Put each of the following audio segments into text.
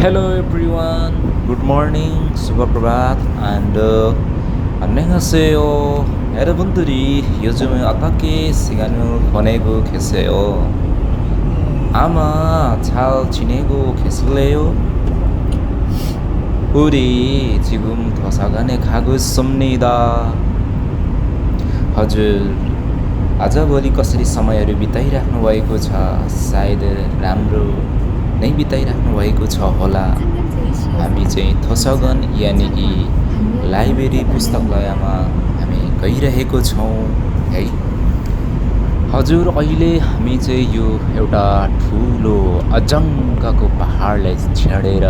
Hello everyone, good morning, 수고प्रभात and 안녕하세요. 여러분들이 요즘 어떻게 시간을 보내고 계세요? 아마 잘 지내고 계실래요? 우리 지금 도서관에 가고 있습니다. हजुर आजभोलि कसरी समयहरू बिताइराख्नु भएको छ सायद राम्रो नै बिताइराख्नु भएको छ होला। हामी चाहिँ थोसगन यानि कि लाइब्रेरी पुस्तकालयमा हामी गइरहेको छौँ है। हजुर अहिले हामी चाहिँ यो एउटा ठुलो अजङ्गको पहाडलाई छेडेर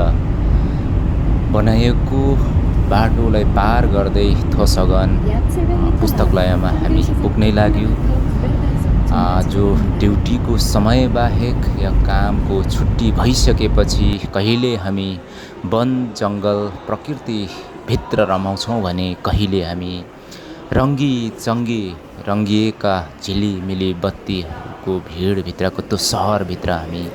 बनाएको बाटोलाई पार गर्दै थोसगन पुस्तकालयमा हामी पुग्नै लाग्यो। जो ड्युटीको समय बाहेक या कामको छुट्टी भइसकेपछि कहिले हामी वन जङ्गल प्रकृतिभित्र रमाउँछौँ भने कहिले हामी रङ्गी रङ्गिएका झिलिमिली बत्तीको भिडभित्रको त्यो सहरभित्र हामी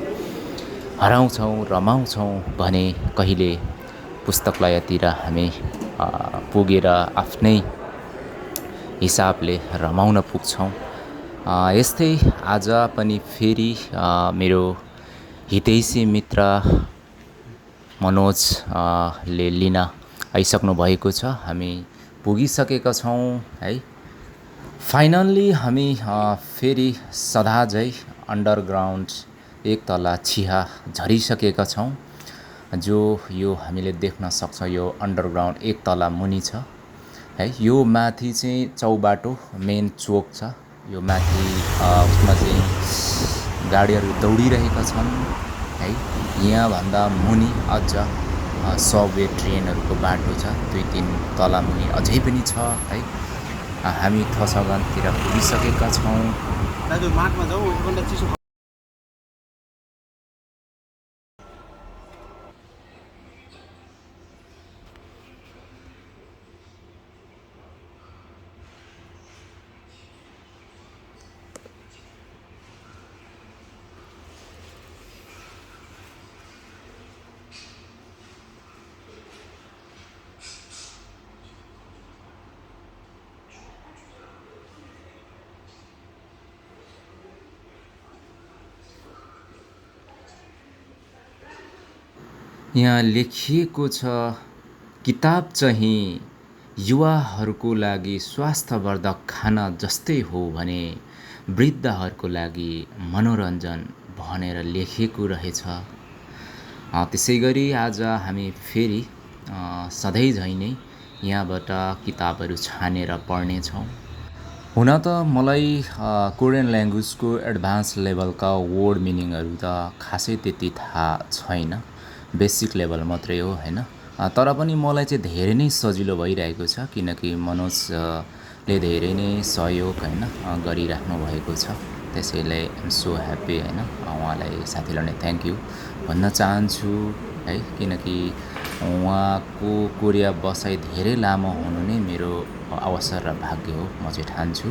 हराउँछौँ रमाउँछौँ भने कहिले पुस्तकालयतिर हामी पुगेर आफ्नै हिसाबले रमाउन पुग्छौँ। यस्तै आज पनि फेरि मेरो हितैषी मित्र मनोज ले लिन आइसक्नु भएको छ। हामी पुगिसकेका छौँ है। फाइनल्ली हामी फेरि सदाझै अन्डरग्राउन्ड एक तला छिहा झरिसकेका छौँ। जो यो हामीले देख्न सक्छौँ यो अन्डरग्राउन्ड एक तला मुनि छ है। यो माथि चाहिँ चौबाटो मेन चोक छ। यो माथि उसमा चाहिँ गाडीहरू दौडिरहेका छन् है। यहाँभन्दा मुनि अझ सबवे ट्रेनहरूको बाटो छ 2-3 तला मुनि अझै पनि छ है। हामी थोसगनतिर पुगिसकेका छौँ। दाजु माटमा जाऊ एकभन्दा चिसो यहाँ लेखिएको छ किताब चाहिँ युवाहरूको लागि स्वास्थ्यवर्धक खाना जस्तै हो भने वृद्धहरूको लागि मनोरञ्जन भनेर लेखिएको रहेछ। त्यसै गरी आज हामी फेरि सधैँ झैँ नै यहाँबाट किताबहरू छानेर पढ्नेछौँ। हुन त मलाई कोरियन ल्याङ्ग्वेजको एडभान्स लेभलका वर्ड मिनिङहरू त खासै त्यति थाहा छैन, बेसिक लेभल मात्रै हो हैन। तर पनि मलाई चाहिँ धेरै नै सजिलो भइरहेको छ किनकि मनोजले धेरै नै सहयोग हैन गरिराख्नु भएको छ। त्यसैले आइएम सो ह्याप्पी हैन। उहाँलाई साथीलाई नै थ्याङ्क यू भन्न चाहन्छु है। किनकि उहाँको कोरिया बसाइ धेरै लामो हुनु नै मेरो अवसर र भाग्य हो म चाहिँ ठान्छु।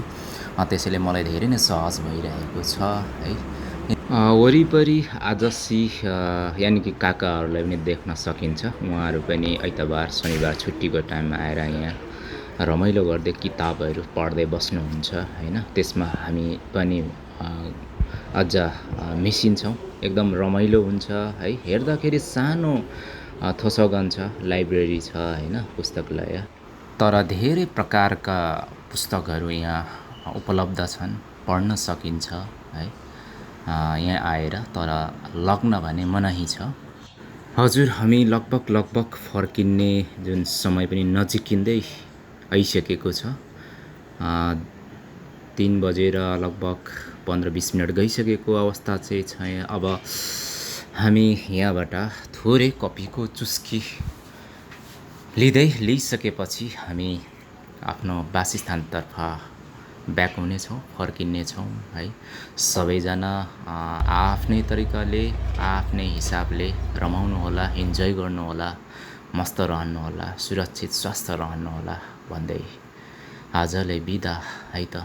त्यसैले मलाई धेरै नै सहज भइरहेको छ है। वरिपरि आजसी यानि कि काकाहरूलाई पनि देख्न सकिन्छ। उहाँहरू पनि आइतबार शनिबार छुट्टीको टाइममा आएर यहाँ रमाइलो गर्दै किताबहरू पढ्दै बस्नुहुन्छ हैन। त्यसमा हामी पनि अझ मिसिन्छौँ। एकदम रमाइलो हुन्छ है। हेर्दाखेरि सानो थोसगन छ, लाइब्रेरी छ हैन, पुस्तकालय। तर धेरै प्रकारका पुस्तकहरू यहाँ उपलब्ध छन्, पढ्न सकिन्छ है यहाँ आएर। तर लग्न भने मनाही छ। हजुर हामी लगभग फर्किने जुन समय पनि नजिकिँदै आइसकेको छ। 3 बजेर लगभग 15-20 मिनट गइसकेको अवस्था चाहिँ छ। अब हामी यहाँबाट थोरै कफीको चुस्की लिइसकेपछि हामी आफ्नो वासस्थानतर्फ ब्याक हुनेछौँ, फर्किनेछौँ है। सबैजना आफ्नै तरिकाले आफ्नै हिसाबले रमाउनु होला, इन्जोय गर्नु होला, मस्त रहनु होला, सुरक्षित स्वस्थ रहनु होला भन्दै आजलाई बिदा है त।